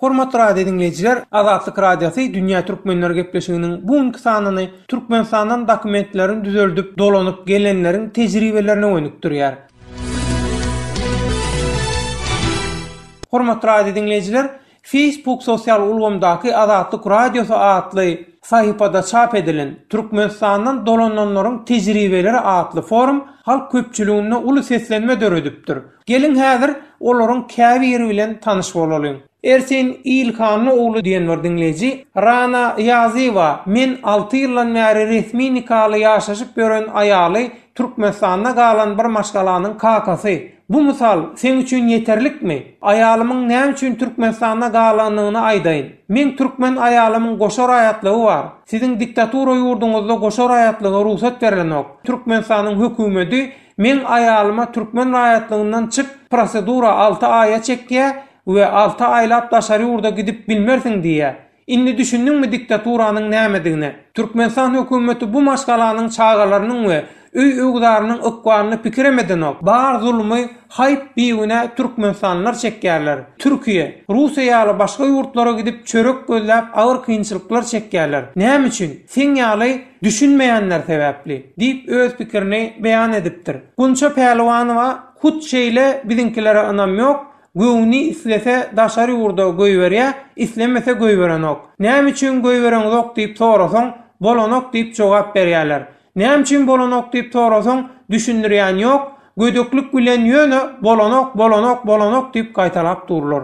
Hormatly radio diňleýjiler, Azatlyk Radiosy Dünýä Türkmenleri gepleşiginiň bu günki sanyny Türkmenistandan dokumentlerini düzeldip dolanyp gelenleriň tejribelerine gönükdirýär. Hormatly radio diňleýjiler, Facebook sosial ulgamdaky Azatlyk Radiosy atly sahypada çap edilen Türkmenistandan dolananlaryň tejribeleri atly forum halk köpçüliginde uly seslenme döredipdir. Geliň häzir olaryň käbiri bilen tanyş bolalyň. Ersin Ilhanly ogly diýen bir diňleýji, Rana Ýazyýewa, men alty ýyldan bäri resmi nikaly ýaşaşyp ýören aýaly Türkmenistanda galan bir maşgalanyň kakasy. Bu mysal seň üçin ýeterlikmi? Aýalymyň näme üçin Türkmenistanda galanyny aýdaýyn. Meň türkmen aýalymyň goşa raýatlygy bar. Siziň diktatura ýurduňyzda goşa raýatlyga rugsat berlenok. Türkmenistanyň hökümedi Meň aýalyma türkmen raýatlygyndan çyk prosedura alty aýa çekýä we alty aýlap daşary ýurda gidip bilmersiň diýýä. Indi düşündiňmi diktaturanyň nämedigine? Türkmenistan hökümeti bu maşgalanyň çagalarynyň we öý-öwzarynyň ykbalyny pikirem edenok. Bar zulmy haýp bigünä türkmenistanlylar çekýärler. Türkiýe, Russiýa ýaly başga ýurtlara gidip çörek gözläp agyr kynçylyklar çekýärler. Näme üçin? Seň ýaly Düşünmeýänler sebäpli, diýip öz pikirini beýan edipdir. Gunça Pälwanowa hut şeýle biziňkilere ynam ýok, göwni islese daşary ýurda goýberýä, islemese goýberenok. Näme üçin goýbereňzok diýip sorasaň, bolanok diýip jogap berýäler. Näme üçin bolanok diýip sorasaň, düşündirýän ýok, gödeklik bilen ýöne bolanok, bolanok, bolanok diýip gaýtalap durlar.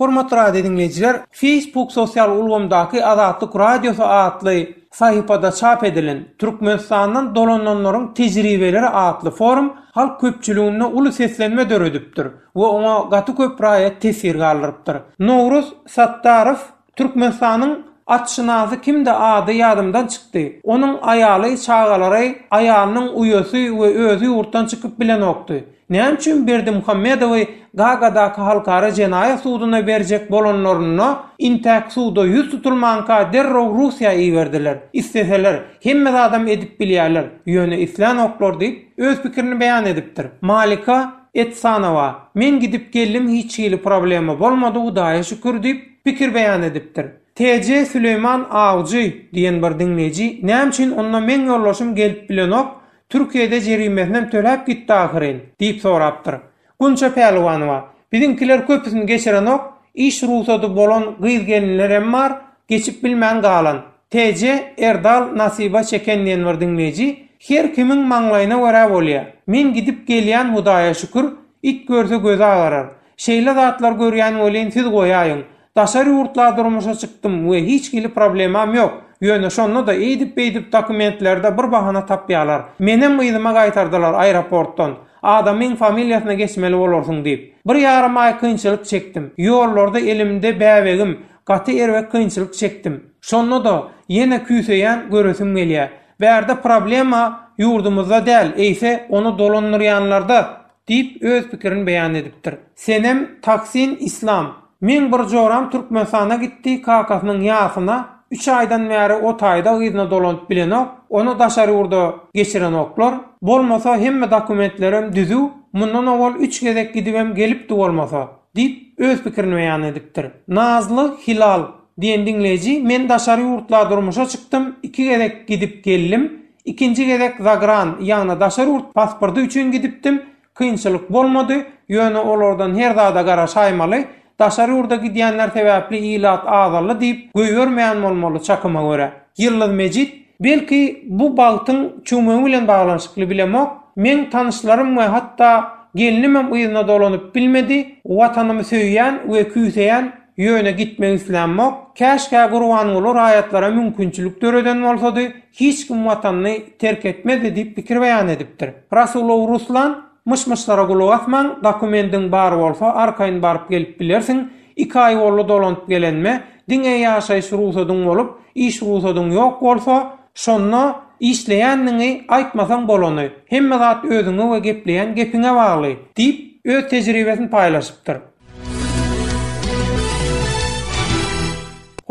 Hormatly radio diňleýjiler, Facebook sosial ulgamdaky Azatlyk Radiosy atly sahypada çap edilen Türkmenistandan dolananlaryň tejribeleri atly forum halk köpçüliginde uly seslenme döredipdir we oňa gaty köp raýat teswir galdyrypdyr. Nowruz Sattarow Türkmenistanyň atşynasy kimdi ady ýadymdan çykdy. Onuň aýaly, çagalary, aýalynyň uýasy we özi ýurtdan çykyp bilenokdy. Näme üçin Berdimuhamedowy Gagadaky halkara jenaýat suduna berjek bolanlarynda intäk suda ýüz tutulmanka derrew Russiýa iberdiler. Isleseler, hemme zadam edip bilýärler, ýöne islänoklar diýip, öz pikirini beýan edipdir. Malika Etsanowa, Men gidip geldim hiç hili problema bolmady Hudaýa şükür diýip, pikir beýan edipdir. TJ Süleýman Awjy diýen bir diňleýji näme üçin onda meň ýoldaşym gelip bilenok, Türkiýede jerimesinem töläp gitdi ahyryn? diýip sorapdyr. Gunça Pälwanowa, Biziňkiler köpüsini geçirenok, iş rugsady bolan gyz-gelinlerem bar, geçip bilmän galan. TJ Erdal Nasiba çeken diýen bir diňleýji, Her kimiň maňlaýyna görä bolýa. Men gidip gelýän Hudaýa şükür, it görse gözi agarar. Şeýle zatlar görýän welin siz goýaýyň. Daşary ýurtla durmuşa çykdym we hiç hili problemam ýok. Ýöne şonda-da eýdip-beýdip dokumentlerde bir bahana tapýalar. Menem yzyma gaýtardylar aeroportdan. Adamyň familiýasyna geçmeli bolarsyň diýip. Bir ýarym aý kynçylyk çekdim. Ýollarda elimde bäbegim, gaty erbet kynçylyk çekdim. Şonda-da ýene küýseýän göresim gelýä. Bärde problema ýurdumyzda däl, eýse ony dolandyrýanlarda. Diýip, öz pikirini beýan edipdir. Senem Taksin Islam. Meň bir joram Türkmenistana gitdi kakasynyň ýasyna, üç aýdan bäri o taýda yzyna dolanyp bilenok, ony daşary ýurda geçirenoklar, bolmasa hemme dokumentlerem düzüw, mundan owal üç gezek gidibem gelipdi bolmasa, diýip, öz pikirini beýan edipdir. Nazly Hilal diýen diňleýji men daşary ýurtla durmuşa çykdym, iki gezek gidip geldim, Ikinji gezek zagran, ýagny daşary ýurt pasporty üçin gidipdim, kynçylyk bolmady, ýöne olardan her zada garaşaýmaly, daşary ýurda gidýänler sebäpli ilat azaldy diýip goýbermeýän bolmaly çakyma görä. Ýyldyz Mejit, Belki bu bagtyň çüwmegi bilen baglanyşykly bilemok, meň tanyşlarym we hatda gelnimem yzyna dolanyp bilmedi, watanymy söýýän we küýseýän, Ýöne gitmek islämok. Käşgä Gurbanguly raýatlara mümkinçilik döreden bolsady, hiç kim watanyny terk etmezdi diýip pikir beýan edipdir. Rasulow Ruslan, Myş-myşlara gulak asmaň, dokumendiň bar bolsa arkaýyn baryp gelip bilersiň, iki aý boldy dolanyp gelenime, diňe ýaşaýyş rugsadyň bolup, iş rugsadyň ýok bolsa, şonda işleýändigiňi aýtmasaň bolany, hemme zat özüňe we gepleýän gepiňe bagly diýip, öz tejribesini paýlaşypdyr.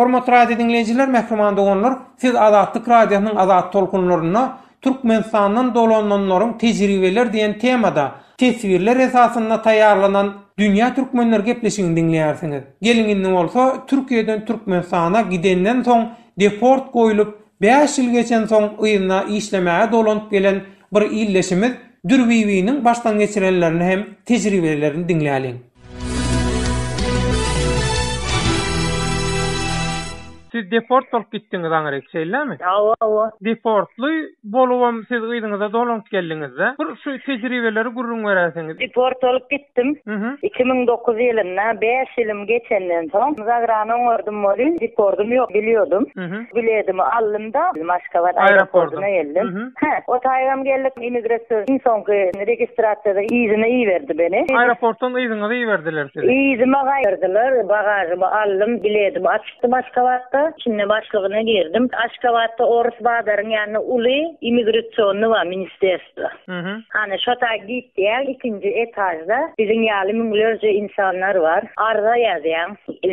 Hormatly radio diňleýjiler, mähriban doganlar, siz Azatlyk Radiosynyň Azat tolkunlarynda. Türkmenistandan dolananlaryň tejribeleri diýen temada teswirler esasynda taýýarlanan Dünýä Türkmenleri gepleşigini diňleýärsiňiz. Geliň indi bolsa Türkiýeden Türkmenistana gidenden soň deport goýlup 5 ýyl geçensoň yzyna işlemäge dolanyp gelen bir ildeşimiz Dürbibiniň başdan geçirenlerini hem tejribelerini diňläliň. Siz deport bolup gitdiňiz aňryk, şeýlemi? Hawa, hawa. Deportly bolubam siz yzyňyza dolanyp geldiňiz-dä. Bir şu tejribeleri gürrüň beräýseňiz. Deport bolup gitdim. 2009 ýylynda bäş ýylym geçenden soň zagrany oňardym welin, deportym ýok bilýodum. Biledimi aldym-da, Aşgabat aeroportuna geldim. Hä, o taýgam geldik, immigrasiýa iň soňky registrasiýada yzyna iberdi meni. Aeroportdan yzyňyza iberdiler sizi? Yzyma gaýtardylar, bagažymy aldym, biledimi açypdym Aşgabatda. Içinde başlygyna girdim. Aşgabatda orus bazaryň ýanynda uly immigrasiýonny bar, ministerstwo. Hany, şo taý gitýäň, ikinji etažda biziň ýaly müňlerce insanlar bar. Arza ýazýaň.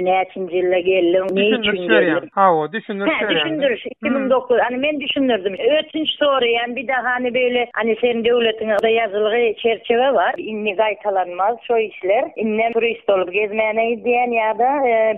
Näçinji ýylda geldiň, ne üçin Düşündiriş berýäň. geldiň? Hawa, düşündiriş Hä, berýäň. düşündiriş, 2009, hany men düşündirdim. Ötünç soraýan, bir-de hany beýle, hany sen döwletiňe ýazylgy çerçewe bar, indi gaýtalanmaz şo işler. Indem turist bolup gezmäne gidýän ýa-da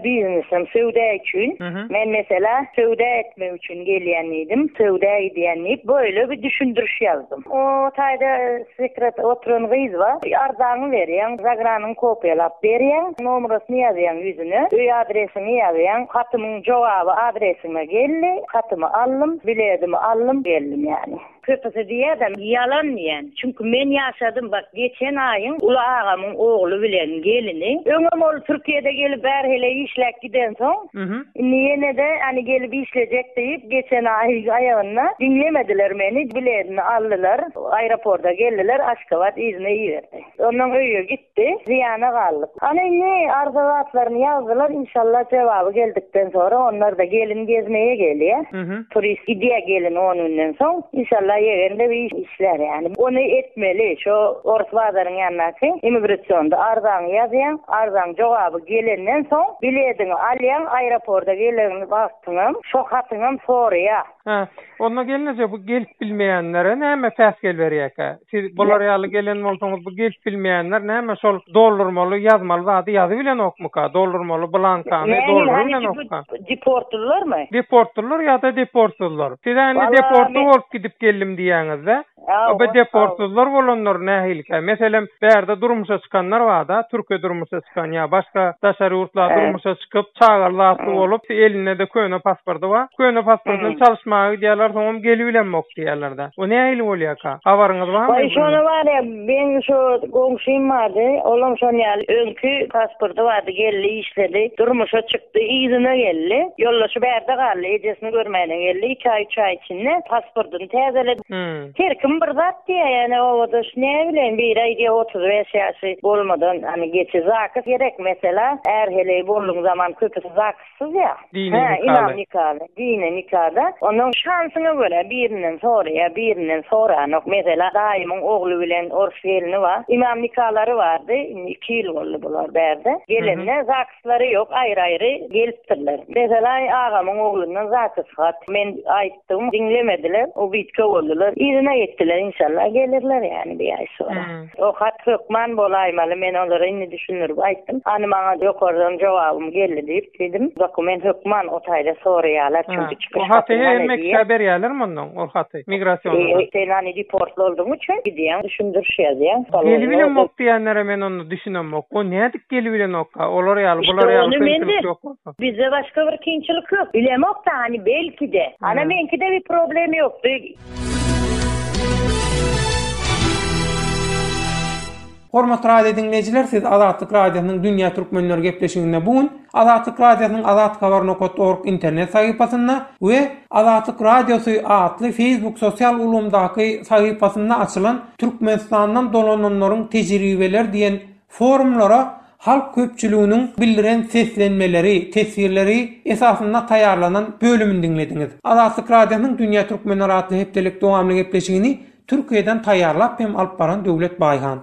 biznesem, söwda üçin. Men mesela söwda etmek üçin gelýän diýdim, söwda gidýän diýip, böyle bir düşündiriş ýazdym. O taýda sekret oturan gyz bar. Arzaňy berýäň, zagranyňy kopiýalap berýäň, nomerasyny ýazýaň ýüzüne, öý adresiňi ýazýaň. Hatymyň jogaby adresime geldi, hatymy aldym, biledimi aldym, geldim ýaly. Köpüsi diýýär-de, ýalan diýýän. Çünki men ýaşadym, bak, geçen aýyň uly agamyň ogly bilen gelini, öňem ol Türkiýede gelip bärheleý işläp gidensoň, Indi ýene-de hany gelip işlejek diýip, geçen aý aýagynda diňlemediler meni, biledini aldylar, aeroporta geldiler, Aşgabat yzyna iberdi. Ondan öýe gitdi, zyýana galdyk. Hany indi arza zatlaryny ýazdylar, inşallah jogaby geldikden sonra onlar-da gelin gezmeye gelýär. Turist gidýär gelin on günden soň, inşallah ýegen-de bir işlär ýaly. Ony etmeli, şo orus bazaryň ýanyndaky immigrasionda arzaňy ýazýaň, arzaň jogaby gelenden soň bilediňi alýaň, aeroporda gelen wagtyňam şo hatyňam soraýar. Hä, onda gelneje bu gelip bilmeýänlere näme päsgel berýärkä? Siz bular ýaly gelen bolsaňyz bu gelip bilmeýänler näme şol doldurmaly ýazmaly zady ýazybilenokmyka? Doldurmaly blankany doldurybilenokmyka? Deportlylarmy? Deportlylar ýa-da deportsyzlar. Siz-ä indi deportly bolup gidip geldim diýýäňiz-dä. A bu deportsyzlar bolanlar nähilikä? Meselem, bärde durmuşa çykanlar bar-da, türke durmuşa çykan ýa başga daşary ýurtla durmuşa çykyp, çagaly zatly bolup, elinde-de köne pasporty bar. Köne pasportyny çalyşmaga gidýärler, soňam gelibilemok diýýärler-de. O nähili bolýarka? Habaryňyz barmy? Waý, şony bar ýa, Meň şo goňşym bardy, olam şon ýaly öňki pasporty bardy, geldi işledi, durmuşa çykdy, yzyna geldi. Ýoldaşy bärde galdy, ejesini görmäne geldi, iki aý, üç aý içinde pasportyny täzeledi. Her kim bir zat diýýär, ýöne obadaş näbileýin, biri aýdýar 35 ýaşy bolmadan, hany geçi zakys gerek, mesela, är-heleý bolduň zaman köpüsi zakys Syzýa. Dini Hä, nikaly. ynam nikaly. Dini nikada. Onuň şansyňa görä birinden soraýar, birinden soranok. Mesela, daýymyň ogly bilen orus gelni bar. Ymam nikalary bardy. Indi iki ýyl boldy bular bärde. Gelende zakslary ýok, aýry-aýry gelipdirler. Mesela, agamyň oglundan zaks hat. Men aýtdym, diňlemediler. Ubitka boldular. Yzyna gitdiler. Inşallah gelerler ýany bir aý sonra. O hat hökman bolaýmaly, men olara indi düşündirip aýtdym. Hany maňa ýokardan jogabym geldi diýip diýdim. Dokument hökman o taýda soraýarlar, çünki çykyş O haty hatyny hany hemme diýýär. kişä berýärlermi onnoň ol haty migrasionada? Sen hany deportly boldugyň üçin gidýäň, düşündiriş ýazýaň. Gelibilemok diýenlere men onda düşünemok. O nädip gelibilenokka? Olar ýaly, İşte bular ýaly ony men de kynçylyk ýok bolsa. Bizde başga bir kynçylyk ýok. Bilemok-da hany belki-de. Ana meňkide bir problem ýokdy. Hormatly radio diňleýjiler, siz Azatlyk Radiosynyň Dünýä Türkmenleri gepleşiginde bu gün Azatlyk Radiosynyň Azathabar nokat org internet sahypasynda we Azatlyk Radiosy atly Facebook sosial ulgamdaky sahypasynda açylan Türkmenistandan dolananlaryň tejribeleri diýen Forumlara halk köpçüliginiň bildiren seslenmeleri, teswirleri esasynda taýýarlanan bölümini diňlediňiz. Azatlyk Radiosynyň Dünýä Türkmenleri atly hepdelik dowamly gepleşigini Türkiýeden taýýarlap hem alyp baran Döwlet Baýhan.